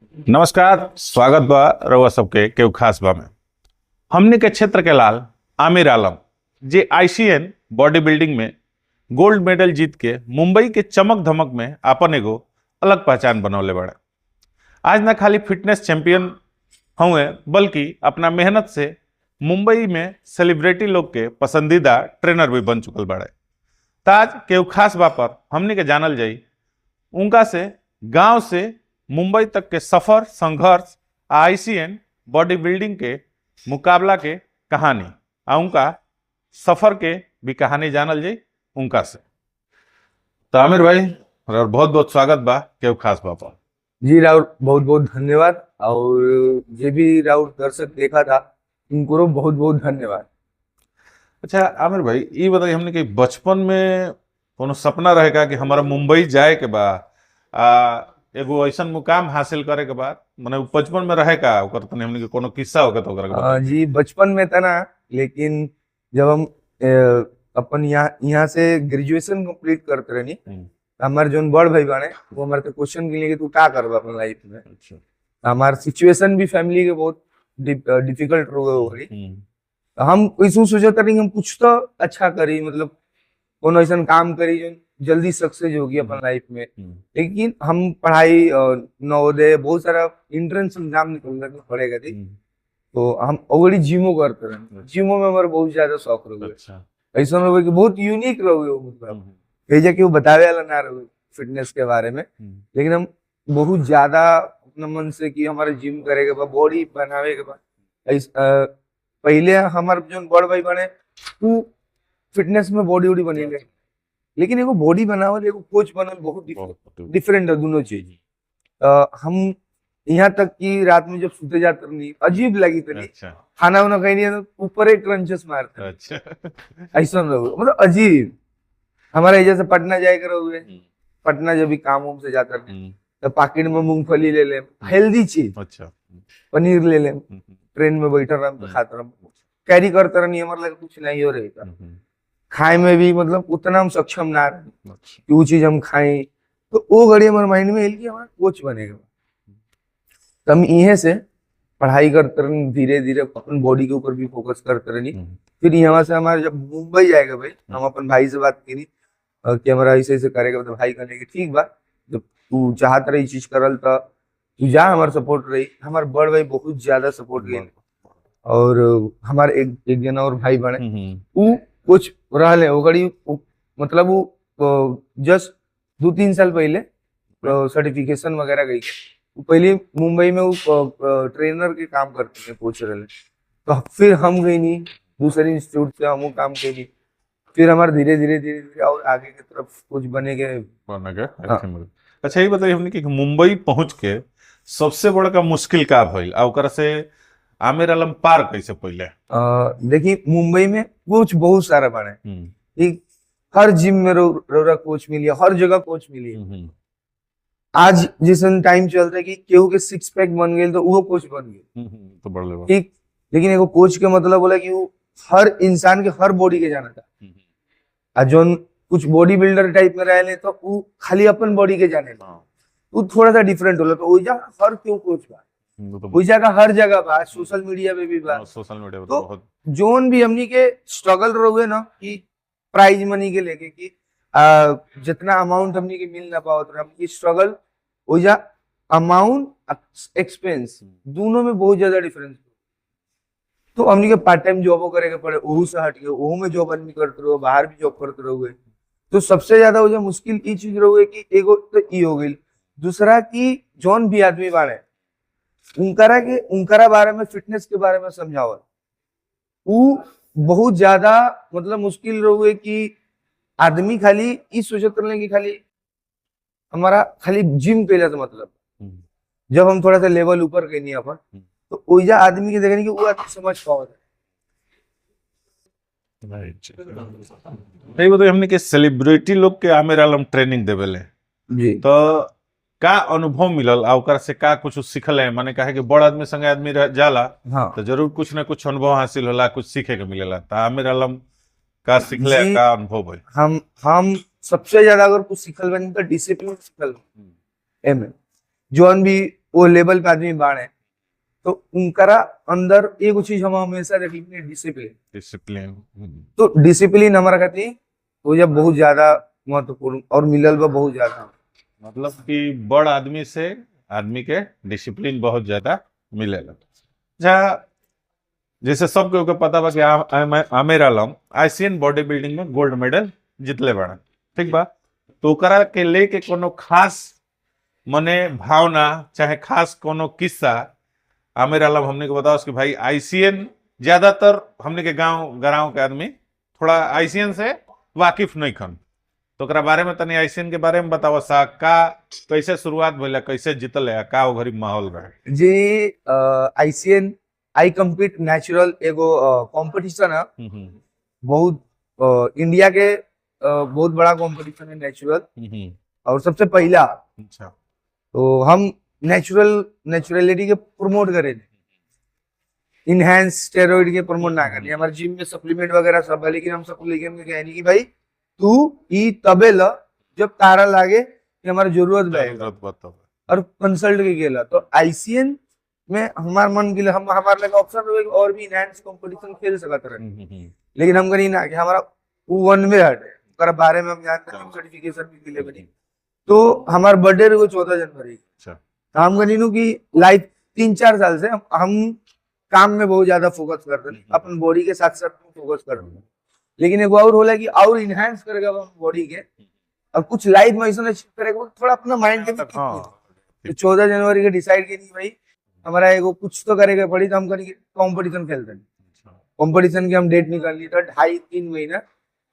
नमस्कार, स्वागत बा रउआ सबके केहू खास बा में। हमने के क्षेत्र के लाल आमिर आलम जे आईसीएन बॉडी बिल्डिंग में गोल्ड मेडल जीत के मुंबई के चमक धमक में आपन एगो अलग पहचान बनौले बड़े। आज न खाली फिटनेस चैंपियन हुए बल्कि अपना मेहनत से मुंबई में सेलिब्रिटी लोग के पसंदीदा ट्रेनर भी बन चुकल बड़े। ताज केहू खास बा पर हमने के जानल जाई उनका से गांव से मुंबई तक के सफर, संघर्ष, आईसीएन बॉडी बिल्डिंग के मुकाबला के कहानी आ उनका सफर के भी कहानी जानल जाई उनका से। तो आमिर भाई और बहुत बहुत स्वागत बा केहू खास बा पर। जी राउर, बहुत बहुत धन्यवाद। और जे भी राउर दर्शक देखा था उनको बहुत बहुत धन्यवाद। अच्छा आमिर भाई, ये बताइए हमने कि बचपन में कोनो सपना रहेगा कि हमारा मुंबई जाए के बा आ एगो ऐसा मुकाम हासिल करे के बाद, माने बचपन में रहे का ओकर तनी हमने के कोनो किस्सा होगा तो ओकरा के बताइए। जी बचपन में था ना, लेकिन जब हम अपन यहाँ यहाँ से ग्रेजुएशन कंप्लीट करते रहनी, हमारे जोन बड़ भाई बाने वो हमारे से क्वेश्चन के लिए कि तू क्या करबा अपन लाइफ में। अच्छा। हमारे सिचुएशन भी फैमिली के बहुत डिफिकल्ट हो रही। हम ऐसा सोचते रही हम कुछ तो अच्छा करी, मतलब कोनो ऐसा काम करी जो जल्दी सक्सेस होगी अपन लाइफ में। लेकिन हम पढ़ाई नवोदय बहुत सारा एंट्रेंस एग्जाम निकल पड़ेगा थी, तो हम ऑलरेडी जिमो करते रहे। जिमो में हमारे बहुत ज्यादा शौक रहे। अच्छा। ऐसा रहे कि बहुत यूनिक रहे, मतलब भेजा कि वो बतावे वाला ना रहे फिटनेस के बारे में, लेकिन हम बहुत ज्यादा अपना मन से कि हमारे जिम करे के बाद बॉडी बनावे के बाद। पहले हमारे जो बड़ भाई बने वो फिटनेस में बॉडी वॉडी बनी रहे, लेकिन एगो बॉडी बनावल एगो कोच बनल बहुत डिफरेंट है दोनों चीज। हम यहाँ तक कि रात में जब सोते जाते नहीं अजीब लगी तनी। अच्छा। खाना वाना कहीं नहीं तो ऊपर एक क्रंचेस मारते। अच्छा। ऐसा रहो, मतलब अजीब। हमारे जैसे पटना जाए करो हुए, पटना जब भी काम वाम से जाता रहे तो पॉकेट में मूंगफली ले ले, हेल्दी चीज। अच्छा। पनीर ले ले, ट्रेन में बैठा रहा तो खाता रहा, कैरी करता रहा, हमारे लगे कुछ नहीं हो रहेगा। खाए में भी मतलब उतना हम सक्षम ना रहे कि वो चीज हम खाएं। तो वो घड़ी हमारे माइंड में कि हमारा कोच बनेगा। तो हम यहीं से पढ़ाई करते रहे, धीरे धीरे अपन बॉडी के ऊपर भी फोकस करते रहे। फिर यहाँ से हमारे जब मुंबई जाएगा भाई, हम अपन भाई से बात करी कि हमारा ऐसे ऐसे करेगा, तो भाई कहने की ठीक बा, जब तू चाहत रही चीज करल तो तू जा, हमारे सपोर्ट रही। हमारे बड़ भाई बहुत ज्यादा सपोर्ट गए और हमारे एक एक जना और भाई बने वो कुछ रहले वो घड़ी मतलब वो जस्ट 2-3 साल पहले सर्टिफिकेशन वगैरह गई। वो पहले मुंबई में वो ट्रेनर के काम करते थे, कोच रहे। तो फिर हम गए नहीं दूसरे इंस्टीट्यूट से, हम वो काम करी। फिर हमारे धीरे धीरे धीरे धीरे और आगे की तरफ कुछ बने गए। हाँ। अच्छा ये बताइए हमने कि मुंबई पहुंच के सबसे बड़ा मुश्किल का भइल आ ओकरा से आमिर आलम पार कैसे पहले? देखिए मुंबई में कोच बहुत सारा बने, एक हर जिम में रोरा कोच मिली, हर जगह कोच मिली। आज जिसन टाइम चलता है कि केहू के 6 पैक बन गए तो वो कोच बन गए, तो बढ़ ठीक। लेकिन एगो कोच के मतलब बोला कि वो हर इंसान के हर बॉडी के जाना था। और जोन कुछ बॉडी बिल्डर टाइप में रहे तो वो खाली अपन बॉडी के जाने, वो थोड़ा सा डिफरेंट होला। तो ओइजा हर क्यों कोच बा, ओइजा का हर जगह बा, सोशल मीडिया पे भी बा, सोशल मीडिया पे तो बहुत जोन भी हमनी के स्ट्रगल रहुए ना कि प्राइज मनी के लेके कि जितना अमाउंट हमनी के मिल ना पाओ, तो हमनी स्ट्रगल ओइजा अमाउंट एक्सपेंस दोनों में बहुत ज्यादा डिफरेंस। तो हमनी के पार्ट टाइम जॉबो करे के पड़े, ओहू से हट के ओहू में जॉब आदमी करते रहो, बाहर भी जॉब करते रहोगे। तो सबसे ज्यादा ओइजा मुश्किल ई चीज रहुए कि एगो तो ई हो गई, दूसरा कि जौन भी आदमी बाड़े उनकरा के उनकरा बारे में फिटनेस के बारे में समझावल उ बहुत ज्यादा मतलब मुश्किल रहुए कि आदमी खाली ई सोचत रहे कि खाली हमारा खाली जिम कैला से मतलब। जब हम थोड़ा सा लेवल ऊपर गई अपन तो ओइजा आदमी के देखने कि वो आदमी समझ पाओ। नहीं बताइए हमने के सेलिब्रिटी लोग के आमिर आलम ट्रेनिंग देवेले जी, तो का अनुभव मिलल आ ओकरा से का कुछ सीखल है? माने काहे कि बड़ आदमी संगे आदमी जाला। हाँ। तो जरूर कुछ ना कुछ अनुभव हासिल होला, कुछ सीखे के मिलेला। तो आमिर आलम का सीखले, का अनुभव भइल? हम सबसे ज्यादा अगर कुछ सीखल बनी तो डिसिप्लिन सीखल। एमे जौन भी वो लेवल पे आदमी बाड़े, तो उनकरा अंदर एगो चीज हम हमेशा देखली, डिसिप्लिन। डिसिप्लिन। तो डिसिप्लिन हमारा खातिर वो जब बहुत ज्यादा महत्वपूर्ण और मिलल बा बहुत ज्यादा। मतलब कि बड़ आदमी से आदमी के डिसिप्लिन बहुत ज्यादा मिलेला। अच्छा, जैसे सब के पता बा कि आमिर आलम आईसीएन बॉडी बिल्डिंग में गोल्ड मेडल जीतले बाड़ा, ठीक बा? तो ओकरा के लेके कोनो खास मने भावना चाहे खास कोनो किस्सा आमिर आलम हमने के बताओ कि भाई आईसीएन ज्यादातर हमने के गांव गाँव के आदमी थोड़ा आईसीएन से वाकिफ नहीं खन, तो ओकरा बारे में तनी आईसीएन के बारे में बताओ सा, का कैसे शुरुआत भइला, कैसे जीतल है, का ओ घरी माहौल रहे? जे आईसीएन I compete natural एगो कंपटीशन है, बहुत इंडिया के बहुत बड़ा कंपटीशन है नेचुरल, और सबसे पहला। तो हम नेचुरल नेचुरलिटी के प्रमोट करें, इनहेंस स्टेरॉइड के प्रमोट ना करें। हमारे जिम में सप्लीमेंट वगैरह सब है, लेकिन हम सबको लेके हम कहें कि भाई तू ई तबे ल जब तारा लागे कि हमारा जरूरत बा जरूरत बताओ। और कंसल्ट के गेला। तो आईसीएन में हमार मन के हम हमारे लगे ऑप्शन रहे और भी इनहेंस कंपटीशन खेल सकत रहे, लेकिन हम कहीं ना कि हमारा वो वन वे हटे, ओकरा बारे में हम जानते हैं, हम सर्टिफिकेशन भी मिले बनी। तो हमार बर्थडे रहे 14 जनवरी। तो हम कहीं नु कि लाइफ 3-4 साल से हम काम में बहुत ज्यादा फोकस करते हैं, अपन बॉडी के साथ साथ फोकस करते हैं, लेकिन एगो और होला कि और इनहेंस करेगा अपन बॉडी के और कुछ लाइफ में ऐसा अचीव करेगा थोड़ा अपना माइंड के भी। तो 14 जनवरी के डिसाइड के नहीं भाई हमारा एगो कुछ तो करेगा पड़ी, तो हम करेंगे कंपटीशन खेलते हैं। कंपटीशन के हम डेट निकाल ली तो 2.5-3 महीना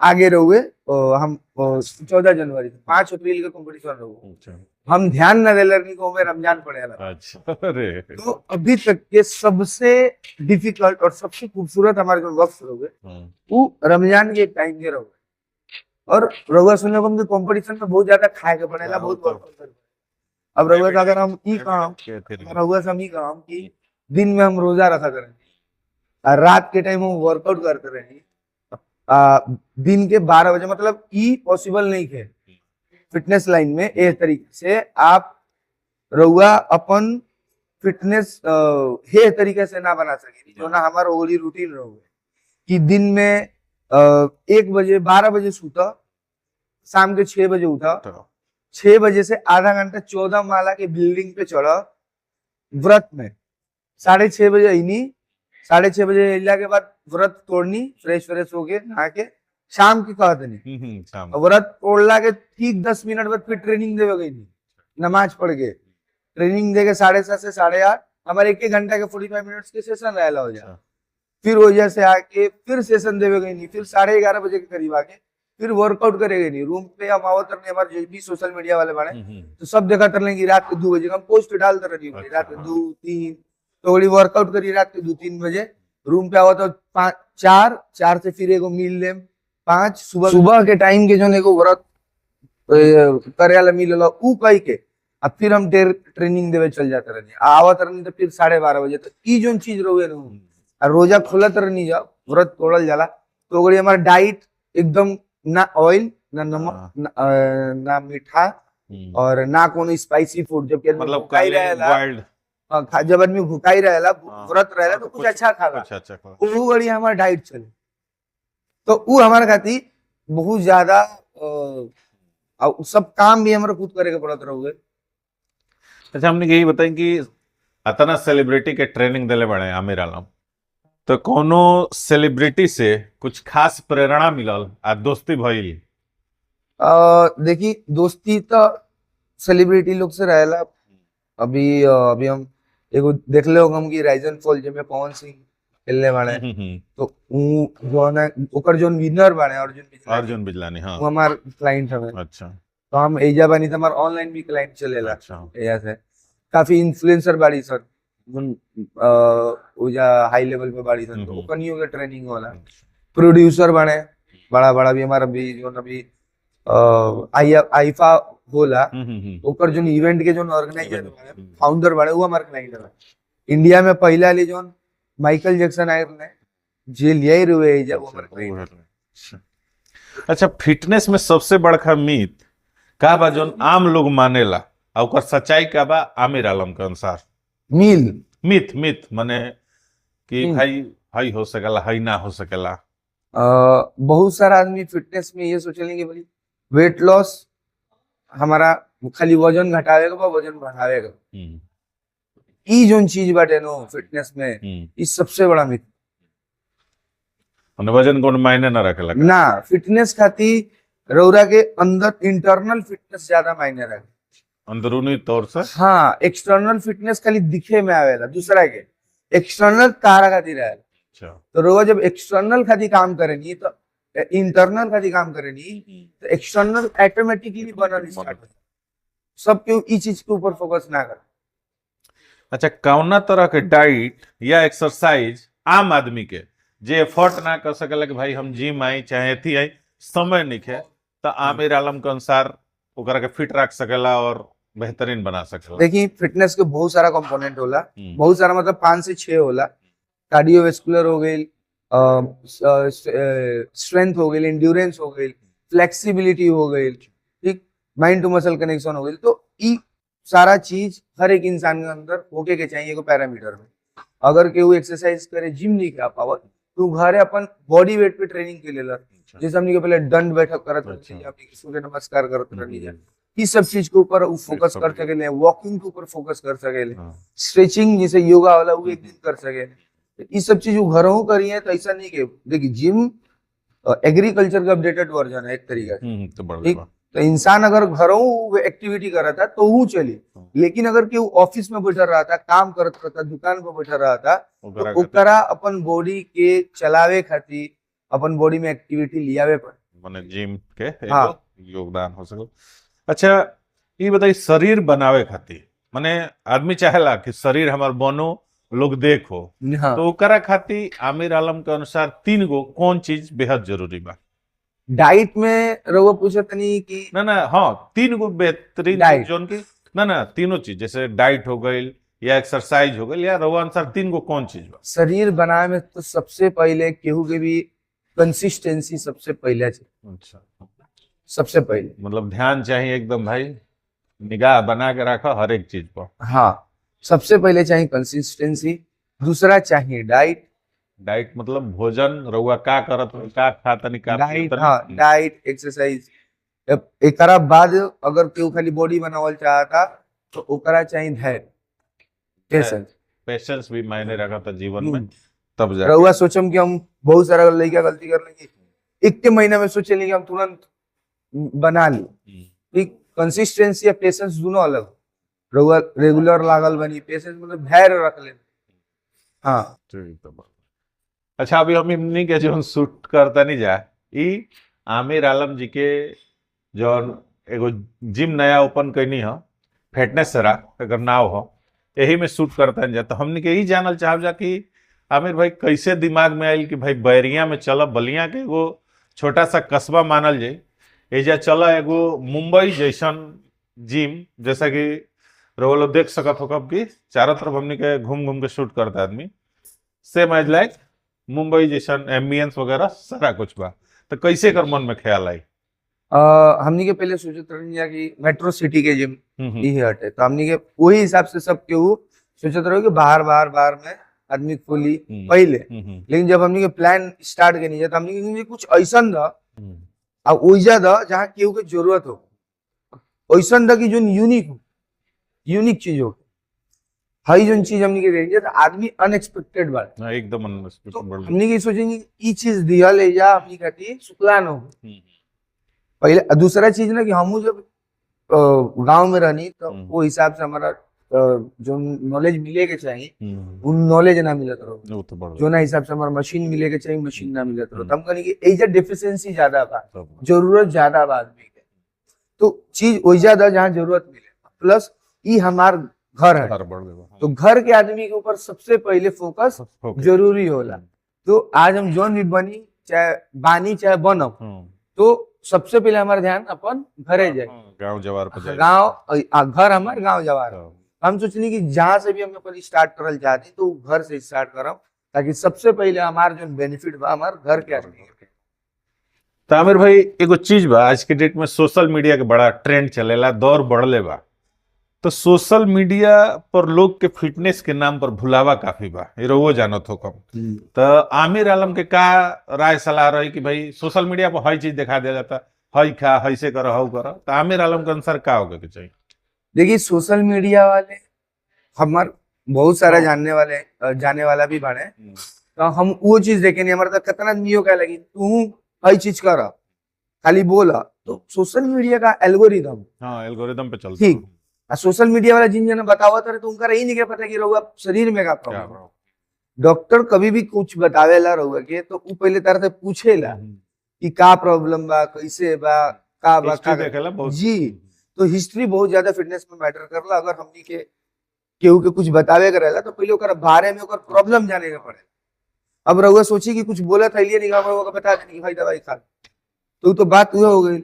आगे रहुए हम 14 जनवरी 5 अप्रैल का कंपटीशन रहुए। हम ध्यान न देले रही को रमजान पड़ेला। अच्छा, अरे। तो अभी तक के सबसे डिफिकल्ट और सबसे खूबसूरत हमारे जो वक्त रहुए वो रमजान के टाइम के रहुए। और रहुआ सुनने को कंपटीशन में बहुत ज्यादा खाए के पड़ेला, बहुत वर्कआउट करे। अब रहुआ का अगर हम ई काम रहुआ से हम ई काम कि दिन में हम रोजा रखा करें और रात के टाइम हम वर्कआउट करते रहे, दिन के 12 बजे, मतलब ई पॉसिबल नहीं है फिटनेस लाइन में। एक तरीके से आप रहुआ अपन फिटनेस हे तरीके से ना बना सके जो ना हमारा ओली रूटीन रहुए कि दिन में 1 बजे 12 बजे सूता, शाम के 6 बजे उठा, 6 बजे से आधा घंटा 14 माला के बिल्डिंग पे चढ़ा व्रत में, 6:30 बजे आईनी, 6:30 बजे अला के बाद व्रत तोड़नी, फ्रेश व्रेश होके नहा के शाम की कह देनी, व्रत तोड़ला के ठीक 10 मिनट बाद फिर ट्रेनिंग देवे गई, नमाज पढ़ के ट्रेनिंग दे के 7:30 से 8:30 हमारे 1 घंटा के 45 मिनट्स के सेशन रहला हो जाए। फिर वजह से आके फिर सेशन देवे गई नहीं, फिर 11:30 बजे के करीब आके फिर वर्कआउट करे गई नहीं। रूम पे हम आवत रहने, हमारे जो भी सोशल मीडिया वाले बाड़े तो सब देखा कर लेंगे रात के 2 बजे हम पोस्ट डालते रही, रात के 2-3 तो वही वर्कआउट करी रात के 2-3 बजे रूम पे आवत 5 4 4 से फिर एगो मील लेम 5 सुबह सुबह के टाइम के जो एगो व्रत करे वाला मिल उ कही के अब फिर हम ट्रेनिंग देवे चल जाते रहनी, आवत रहनी तो फिर 12:30 बजे। तो ई जोन चीज रहुए ना रोजा खोलत रहनी जा व्रत तोड़ल जाला तो ओकरी हमार डाइट एकदम ना ऑयल ना नमक ना मीठा और ना कोनो स्पाइसी फूड। जबकि मतलब भुखाई रहेला, जब आदमी भुखाई रहेला व्रत रहेला तो कुछ अच्छा खाला, वो घड़ी हमार डाइट चले तो वो हमारे खातिर बहुत ज्यादा सब काम भी हमारा खुद करे के पड़त रहुए। अच्छा, हमने यही बताई कि अतना सेलिब्रिटी के ट्रेनिंग दिले बड़े आमिर आलम, तो कोनो सेलिब्रिटी से कुछ खास प्रेरणा मिलल आ दोस्ती भइल? देखी दोस्ती तो सेलिब्रिटी लोग से रहेला। अभी अभी हम एगो देख ले हम कि राइजन फॉल जिसमें पवन सिंह खेलने वाले, तो उ जो है ओकर जोन विनर बाड़े अर्जुन बिजलानी, हाँ वो हमार क्लाइंट हवे। अच्छा, तो हम एजा बानी तो हमार ऑनलाइन भी क्लाइंट चलेला। अच्छा, एजा से काफी इन्फ्लुएंसर बाड़ी सर ओजा हाई लेवल पे बाड़ी सन, तो ओकनियो के ट्रेनिंग होला। प्रोड्यूसर बने बड़ा बड़ा भी हमारा भी जो अभी आईफा होला ओकर जो इवेंट के जो ऑर्गेनाइजर बने फाउंडर बने वो हमारे क्लाइंट है। इंडिया में पहला ले जो माइकल जैक्सन आए रहे जे लिया रहे एजा वो हमारे क्लाइंट। अच्छा, फिटनेस में सबसे बड़का मिथ का बा जोन आम लोग मानेला आ ओकर सच्चाई का बा आमिर आलम के अनुसार? मील मिथ, मिथ माने कि भाई हई हो सकेला, हई ना हो सकेला। बहुत सारा आदमी फिटनेस में ये सोचेंगे कि भाई वेट लॉस हमारा खाली वजन घटावे का बा, वजन बढ़ावे का। ई जोन चीज बाटे नो फिटनेस में, ई सबसे बड़ा मिथ। माने वजन कोनो मायने ना रखेला ना। फिटनेस खातिर रौरा के अंदर इंटरनल फिटनेस ज्यादा मायने रखे। अंदरूनी तौर से। हाँ, एक्सटर्नल फिटनेस खाली दिखे में आवेला दूसरा के, एक्सटर्नल तारा खातिर आवेला। तो रउआ जब एक्सटर्नल खातिर काम करेनी तो इंटरनल खातिर काम करेनी तो एक्सटर्नल ऑटोमेटिकली बनल स्टार्ट हो। सब केहू ई चीज के ऊपर फोकस ना कर। अच्छा, कौना तरह के डाइट या एक्सरसाइज आम आदमी के जे एफर्ट ना कर सकेला कि भाई हम जिम आई चाहे अथी आई, समय नहीं है, तो आमिर आलम के अनुसार ओकरा के फिट रख सकेला और बेहतरीन बना सकेला? देखिए, फिटनेस के बहुत सारा कंपोनेंट होला। बहुत सारा मतलब 5 से 6 होला। कार्डियोवेस्कुलर हो गई, स्ट्रेंथ हो गई, एंड्योरेंस हो गई, फ्लेक्सिबिलिटी हो गई, ठीक, माइंड टू मसल कनेक्शन हो गई। तो ई सारा चीज हर एक इंसान के अंदर होके के चाहिए एगो पैरामीटर में। अगर केहू एक्सरसाइज करे जिम नहीं कर पावत तो घरे अपन बॉडी वेट पे ट्रेनिंग के लेला। जैसे हमनी के पहले दंड बैठक करत रहनी, हमनी के सूर्य नमस्कार करत रहनी, ई सब चीज के ऊपर उ फोकस कर सकेले, वॉकिंग के ऊपर फोकस कर सकेले, स्ट्रेचिंग जैसे योगा वाला वो एक दिन कर सके। तो ई सब चीज वो घरों करी है तो ऐसा नहीं कि देखिए, जिम एग्रीकल्चर का अपडेटेड वर्जन है एक तरीका से। तो बढ़ ठीक। तो इंसान अगर घरों एक्टिविटी कर रहा था तो वो चली, लेकिन अगर केहू ऑफिस में बैठा रहा था, काम करत रहता, दुकान पर बैठा रहा था, तो ओकरा अपन बॉडी के चलावे खातिर अपन बॉडी में एक्टिविटी लियावे पड़े। माने जिम के एगो योगदान हो सके। अच्छा, ये बताइए, शरीर बनावे खातिर, माने आदमी चाहेला कि शरीर हमार बनो, लोग देखो, तो ओकरा खातिर आमिर आलम के अनुसार तीन गो कौन चीज बेहद जरूरी बा? डाइट में रउआ पूछत तनी कि? ना ना, हाँ, तीन गो बेहतरीन डाइट। जोन की, ना ना, तीनों चीज, जैसे डाइट हो गई या एक्सरसाइज हो गई, या रउआ अनुसार तीन गो कौन चीज बा? शरीर बनावे में तो सबसे पहले केहू के भी कंसिस्टेंसी सबसे पहले चाहिए। सबसे पहले। मतलब ध्यान चाहिए एकदम भाई, निगाह बना के रखो हर एक चीज पर। हाँ, सबसे पहले चाहिए कंसिस्टेंसी, दूसरा चाहिए डाइट। डाइट मतलब भोजन, रउआ का करत हो, का खातनी, का डाइट। पियतनी? हाँ, डाइट, एक्सरसाइज। एकरा बाद अगर केहू खाली बॉडी बनावल चाहता तो ओकरा चाहिए धैर्य, पेशेंस। पेशेंस भी मायने रखता जीवन में, तब जा रउआ सोचम कि हम, बहुत सारा लड़का गलती कर लेंगे, एक के महीना में सोचे कि हम तुरंत बना ली। ठीक, कंसिस्टेंसी या पेशेंस दोनों अलग। रउआ रेगुलर लागल बनी, पेशेंस मतलब धैर्य रख ले, हाँ। ठीक, तो बात। अच्छा, अभी हम इमनी के जो शूट करता नहीं जा, ई आमिर आलम जी के जौन एगो जिम नया ओपन कैनी हो, फिटनेस सरा एकर नाव हो, यही में शूट करता नहीं जा, तो हमनी के ई जानल चाहब जा कि आमिर भाई कैसे दिमाग में आयल कि भाई बैरिया में चल, बलिया के एगो छोटा सा कस्बा मानल जाए, एजा चल एगो मुंबई जैसन जिम, जैसा कि रउआ लोग देख सकत हो कब कि चारों तरफ हमनी के घूम घूम के शूट करता आदमी, सेम एज लाइक मुंबई जैसन एम्बियंस वगैरह सारा कुछ बा, तो कैसे एकर मन में ख्याल आई? हमनी के पहले सोचत रहनी जा कि मेट्रो सिटी के जिम ही हटे, तो हमनी के वही हिसाब से सब केहू सोचत रहो कि बाहर बाहर बाहर में आदमी खोली पहले। लेकिन जब हमनी के प्लान स्टार्ट करनी जा तो हमनी के कुछ ऐसा था आ ओइजा द जहाँ केहू के जरूरत हो, ऐसा द कि जोन यूनिक हो, यूनिक चीज हो। हई जोन चीज हमनी के देंगे तो आदमी अनएक्सपेक्टेड बा। हाँ, एकदम तो unexpected बड़। हमनी के सोचेंगे ई चीज दिहल है जा हमनी खातिर शुक्ला न हो। पहले दूसरा चीज ना कि हमू जब गांव में रहनी तो वो हिसाब से हमारा जो नॉलेज मिले के चाहिए उन नॉलेज ना मिलत रहो। वो तो बड़। जो ना हिसाब से हमारा मशीन मिले के चाहिए, मशीन ना मिलत रहो। तो हम कहनी कि एजा डिफिशिएंसी ज्यादा बा, जरूरत ज्यादा बा आदमी के, तो चीज ओइजा दा जहाँ जरूरत मिले। प्लस ई हमार घर है। घर बढ़ गए। तो घर के आदमी के ऊपर सबसे पहले फोकस जरूरी होला। तो आज हम जोन भी बनी, चाहे बानी चाहे बनब, तो सबसे पहले हमारा ध्यान अपन घरे जाए। गांव जवार पर जाए। गांव, घर हमार गांव जवार। हम सोचनी कि जहाँ से भी हम अपन स्टार्ट करल चाहती तो घर से स्टार्ट करब, ताकि सबसे पहले हमार जो बेनिफिट बा हमार घर के आदमी के। तो आमिर भाई, एगो चीज बा, आज के डेट में सोशल मीडिया के बड़ा ट्रेंड चलेला, दौर बढ़ले बा। तो सोशल मीडिया पर लोग के फिटनेस के नाम पर भुलावा काफी बा, ये रउओ जानत हो कम। तो आमिर आलम के का राय सलाह रही कि भाई सोशल मीडिया पर हर चीज दिखा दिया जाता, हई खा, हई से करो, हऊ करो, तो आमिर आलम के अनुसार का होगा के चाहिए? देखिए, सोशल मीडिया वाले हमार बहुत सारा जानने वाले जाने वाला भी बने, तो हम वो चीज देखे नहीं। हमारे तो कितना आदमी कहे लगी तू हई चीज कर, खाली बोला, तो सोशल मीडिया का एल्गोरिदम। हाँ, एल्गोरिदम पे चलता। ठीक। आ सोशल मीडिया वाला जिन जना बतावत रहे तो उनका यही नहीं पता कि रउआ शरीर में का क्या प्रॉब्लम। डॉक्टर कभी भी कुछ बतावेला रउआ के तो उ पहले तारा से पूछेला कि का प्रॉब्लम बा, कैसे बा, का बा, हिस्ट्री का देखेला बहुत। जी, तो हिस्ट्री बहुत ज्यादा फिटनेस में मैटर करला। अगर हमनी के केहू के कुछ बतावे के रहेला तो पहले ओकर बारे में, ओकर प्रॉब्लम जाने के पड़े। अब रउआ सोची कि कुछ बोला था नहीं, हम रउआ के बता देनी कि भाई दवाई खा, तो बात वह हो गई।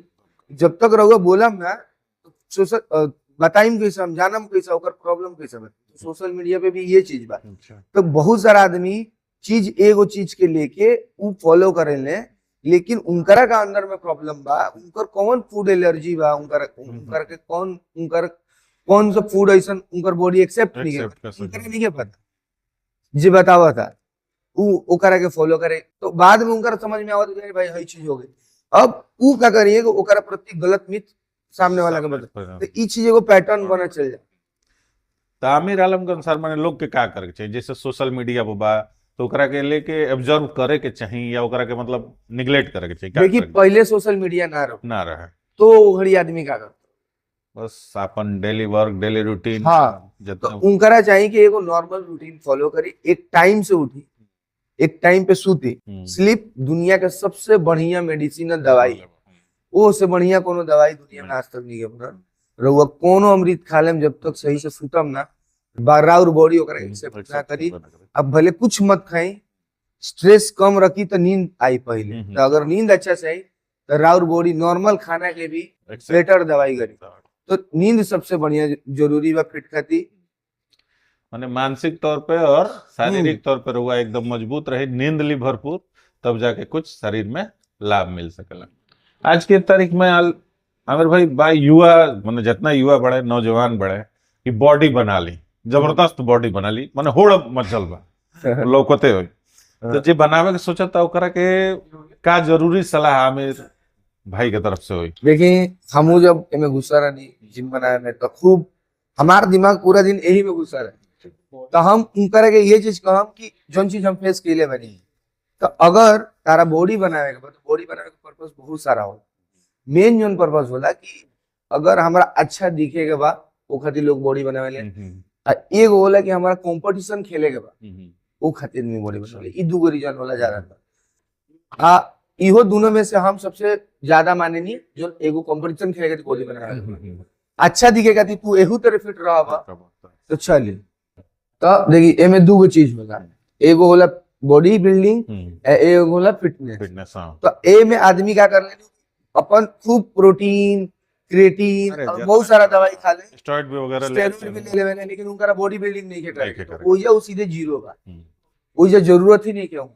जब तक रउआ बोलम ना तो सोशल बताइम कैसे, हम जानम कैसे ओकर प्रॉब्लम कैसे बा? तो सोशल मीडिया पे भी ये चीज बा। तो बहुत सारा आदमी चीज एगो चीज के लेके उ फॉलो करेले, लेकिन उनकरा का अंदर में प्रॉब्लम बा, उनकर कौन फूड एलर्जी बा, उनकर के कौन, उनकर कौन सा फूड ऐसा उनकर बॉडी एक्सेप्ट नहीं एक्सेप्ट कर उनकरा सके। नहीं के पता, जे बतावा था उ ओकरा के फॉलो करे, तो बाद में उनकर समझ में आवत कि भाई हई चीज हो गई। अब उ का करिए कि ओकरा प्रति गलत मिथ सामने वाला के बता, तो ई चीज एगो पैटर्न बना चल जाए। तो आमिर आलम के अनुसार माने लोग के का करे के चाहिए? जैसे सोशल मीडिया पर बा तो ओकरा के लेके ऑब्जर्व करे के चाहिए या ओकरा के मतलब निगलेक्ट करे के चाहिए, का देखिए, करे के? पहले सोशल मीडिया ना रहो ना रहे तो वो घड़ी आदमी का करता? बस अपन डेली वर्क, डेली रूटीन। हाँ, तो जितना उनकरा चाहिए कि एगो नॉर्मल रूटीन फॉलो करी, एक टाइम से उठी, एक टाइम पे सूती। स्लीप दुनिया के सबसे बढ़िया मेडिसिन है, दवाई। वो से बढ़िया कोनो दवाई दुनिया में आज तक नहीं बनल। रउआ कोनो अमृत खा लेम, जब तक सही से सुतम ना, राउर बॉडी ओकरा एक्सेप्ट ना करी। अब भले कुछ मत खाई, स्ट्रेस कम रखी तो नींद आई पहले। तो अगर नींद अच्छा से आई तो राउर बॉडी नॉर्मल खाना के भी बेटर दवाई करी। तो नींद सबसे बढ़िया जरूरी बा फिट खाती। माने मानसिक तौर पे और शारीरिक तौर पे रहुआ एकदम मजबूत रहे, नींद ली भरपूर, तब जाके कुछ शरीर में लाभ मिल सकेला। आज के तारीख में आमिर भाई, भाई युवा माने जितना युवा बढ़े, नौजवान बढ़े कि बॉडी बना ली, जबरदस्त बॉडी बना ली, माने होड़ मचल बा, लौकते हो, तो जे बनावे के सोचता ओकरा के का जरूरी सलाह आमिर भाई के तरफ से होई? देखिए, हमू जब एमे घुसा रहनी जिम बनाए में तो खूब हमार दिमाग पूरा दिन यही में घुसा रहे, तो हम उनकर के ये चीज कहम कि जौन चीज हम फेस केले बनी, तो अगर तारा बॉडी बनावे के बा तो बॉडी बनावे के पर्पस बहुत सारा होला। मेन जौन पर्पस होला कि अगर हमरा अच्छा दिखे के बा, वो खातिर लोग बॉडी बनावे ले। आ एगो होला कि हमारा कंपटीशन खेले के बा, वो खातिर में बॉडी बनावे। ई दूगो रीजन होला ज्यादातर। आ इहो दोनों में से हम सबसे ज्यादा मानेनी जो एगो कंपटीशन खेले के बॉडी बनावे, अच्छा दिखेगा तू एहू तरह फिट रहा तो चली। तो देखिए, एमे दूगो चीज होला, एगो होला बॉडी बिल्डिंग, एगो होला फिटनेस। फिटनेस, हाँ। तो ए में आदमी क्या कर लेनी, अपन खूब प्रोटीन, क्रिएटिन अरे और जितना बहुत सारा दवाई खा ले, स्टेरॉइड भी वगैरह ले स्टेरॉइड भी ले लेवे, लेकिन उनका बॉडी बिल्डिंग नहीं के नहीं के करे। करे। ओइजा वो सीधे जीरो बा। ओइजा जरूरत ही नहीं क्यों।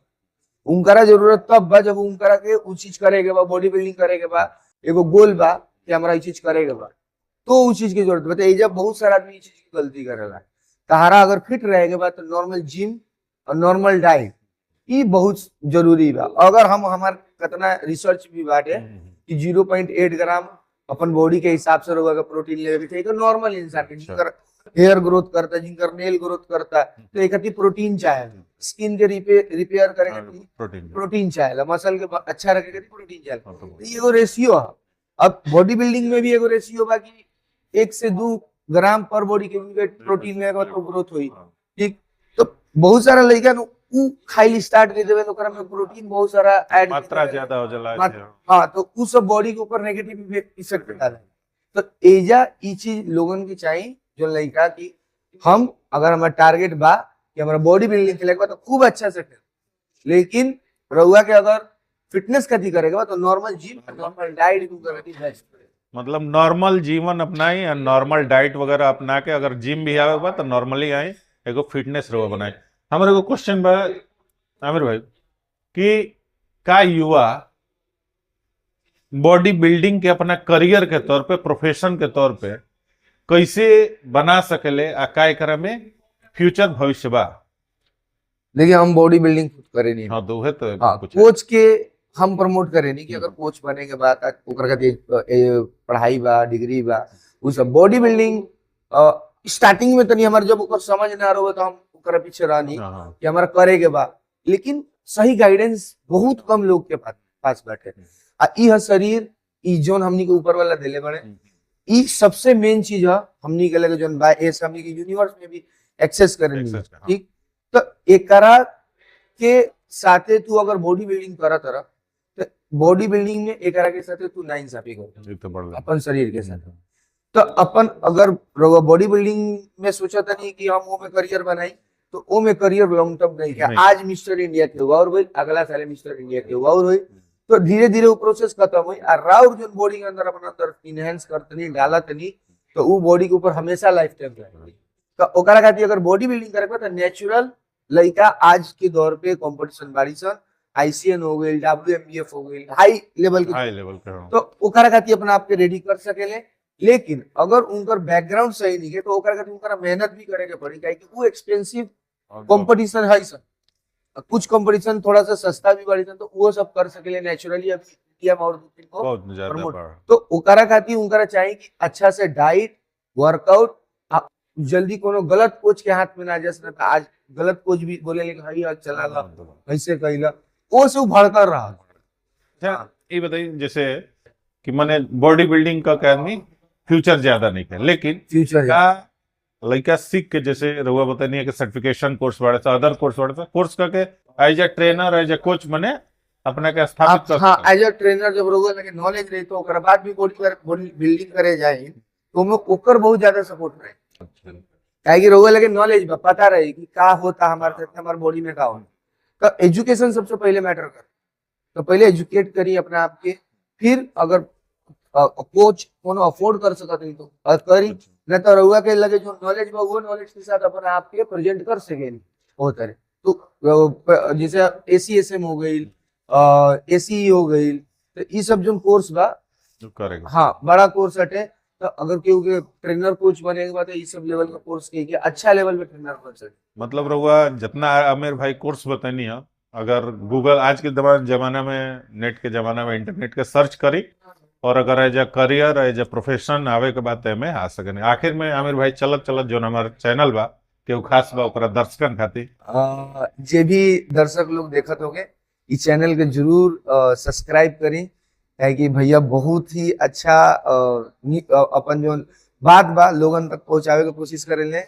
उनकरा जरूरत तब बा जब उनकरा के उ चीज करे के बा, बॉडी बिल्डिंग करे के बा, एगो गोल बा कि हमरा ई चीज करे के बा, तो उ चीज की जरूरत बा। तो एजा बहुत सारा आदमी ई चीज की गलती करेला। तहारा अगर फिट रहे के बा तो नॉर्मल जिम और नॉर्मल डाइट ई बहुत जरूरी बा। अगर हम हमार कितना रिसर्च भी बाटे कि 0.8 ग्राम अपन बॉडी के हिसाब से रउआ के प्रोटीन लेवे के चाहिए तो नॉर्मल इंसान के, जिनकर हेयर ग्रोथ करता, जिनकर नेल ग्रोथ करता, तो एक अति प्रोटीन चाहे, स्किन के रिपेयर करे खातिर प्रोटीन। प्रोटीन चाहेला, मसल के अच्छा रखे खातिर प्रोटीन चाहेला। तो ई एगो रेशियो है। अब बॉडी बिल्डिंग में भी एगो रेशियो बा कि 1 से 2 ग्राम पर बॉडी के वेट प्रोटीन में तो ग्रोथ हुई। ठीक, तो बहुत सारा लड़का नु उ खाइल स्टार्ट कर देवे तो ओकरा में प्रोटीन बहुत सारा ऐड मात्रा ज्यादा हो जाला। हाँ, तो उ सब बॉडी के ऊपर नेगेटिव इफेक्ट डाले। तो एजा ई चीज लोगन के चाहिए जो लड़का की हम अगर हमारा टारगेट बा कि हमारा बॉडी बिल्डिंग खेले के बा तो खूब अच्छा से खेल, लेकिन रउआ के अगर फिटनेस खातिर करे के बा तो नॉर्मल जिम, नॉर्मल डाइट करे बेस्ट। मतलब नॉर्मल जीवन अपनाई और नॉर्मल डाइट वगैरह अपना के अगर जिम भी आवे बा तो नॉर्मली आई, एगो फिटनेस रहो बनाए। हमारे एगो क्वेश्चन बा आमिर भाई कि का युवा बॉडी बिल्डिंग के अपना करियर के तौर पे, प्रोफेशन के तौर पे कैसे बना सकेले आ का एकरा में फ्यूचर भविष्य बा? देखिए, हम बॉडी बिल्डिंग खुद करे नहीं। हाँ, तो उहे तो हाँ, कुछ कोच के हम प्रमोट करे नहीं कि अगर कोच बने के बाद ओकरा खातिर पढ़ाई बा, डिग्री बा, उ सब। बॉडी बिल्डिंग स्टार्टिंग में तनी हमार जब ओकर समझ ना रहो तो हम ओकरा पीछे रहनी हाँ, हाँ, कि हमारा करे के बा, लेकिन सही गाइडेंस बहुत कम लोग के पास बैठे। आ ई है शरीर, ई जोन हमनी के ऊपर वाला देले बड़े, ई सबसे मेन चीज है हमनी के लगे जोन बा, एस हमनी के यूनिवर्स में भी एक्सेस करे। Access, हाँ। ठीक, तो एकरा के साथे तू अगर बॉडी बिल्डिंग करत रह तो बॉडी बिल्डिंग में एकरा के साथे तू ना इंसाफी कर ये तो बड़ अपन शरीर के साथ। तो अपन अगर बॉडी बिल्डिंग में सोचा नहीं कि हम वो में करियर बनाई, तो वो में करियर लॉन्ग टर्म नहीं है। नहीं। आज मिस्टर इंडिया के हुआ और वही अगला साल मिस्टर इंडिया के हुआ और वही, तो धीरे धीरे वो प्रोसेस खत्म हुई। और राउर जो बॉडी के अंदर अपना अंदर इनहेंस करतनी डालतनी तो वो बॉडी के ऊपर हमेशा लाइफ टाइम रहेगी। तो ओकरा खातिर अगर बॉडी बिल्डिंग करे के तो नेचुरल लड़का आज के दौर पे कंपटीशन बारी सन, आईसीएन हो गई, डब्ल्यूएमबीएफ हो गई, हाई लेवल के, हाई लेवल के, हाँ। तो ओकरा खातिर अपना आप के रेडी कर सकेले। लेकिन अगर उनकर बैकग्राउंड सही नहीं है तो ओकरा खातिर उनकरा मेहनत भी करे के पड़ी, काहे कि वो एक्सपेंसिव कंपटीशन है सर, कुछ कंपटीशन थोड़ा सा सस्ता भी बाड़ी सन, तो वो सब कर सकेले नेचुरली। अभी इंडिया में और दो तीन को बहुत ज्यादा प्रमोट। बड़ा। तो ओकरा खातिर उनकरा चाहिए कि अच्छा से डाइट, वर्कआउट, जल्दी कोनो गलत कोच के हाथ में ना जाए। तो आज गलत कोच भी बोले लेकिन हई चला ला, ऐसे कहिला, वो से भड़कर रहा। अच्छा, ये बताइए जैसे कि माने बॉडी बिल्डिंग का आदमी फ्यूचर ज्यादा नहीं है, लेकिन फ्यूचर का लड़का सीख के जैसे रहुआ बतानी है कि सर्टिफिकेशन कोर्स बढ़े था, अदर कोर्स बढ़े था, कोर्स करके as a trainer as a coach मने अपना के स्थापित कर हाँ, सकता। एज अ ट्रेनर जब रहुआ लगे नॉलेज रही तो ओकरा बाद भी बॉडी बिल्डिंग करे जाए तो ओमे ओकर बहुत ज्यादा सपोर्ट रहे, काहे कि रहुआ लगे नॉलेज बा, पता रही कि का होता हमारे साथ, हमारे बॉडी में का होता। तो एजुकेशन सबसे पहले मैटर कर, तो पहले एजुकेट करी अपने आप के, फिर अगर कोच कोनो अफोर्ड कर सकत नहीं तो करी, नहीं तो रहुआ के लगे जो नॉलेज बा वो नॉलेज के साथ अपन आप के प्रेजेंट कर सके होता रहे। तो जैसे एसीएसएम हो गई, एसी हो गई, तो ये सब जो कोर्स बा करेगा। हाँ, बड़ा कोर्स हटे। तो अगर केहू के ट्रेनर कोच बने के बाद ये सब लेवल का कोर्स के अच्छा लेवल पे ट्रेनर बन सके। मतलब रहुआ जितना आमिर भाई कोर्स बतानी है, अगर गूगल आज के जमाना में, नेट के जमाना में इंटरनेट के सर्च करी और अगर as a career as a profession आवे के बाद में आ सके। आखिर में आमिर भाई चलत चलत जो हमारे चैनल बा केहू खास बा ओकरा दर्शकन खातिर, जे भी दर्शक लोग देखत होंगे इस चैनल के जरूर सब्सक्राइब करी, काहे कि भैया बहुत ही अच्छा अपन जो बात बा लोगन तक पहुंचावे के कोशिश करेले।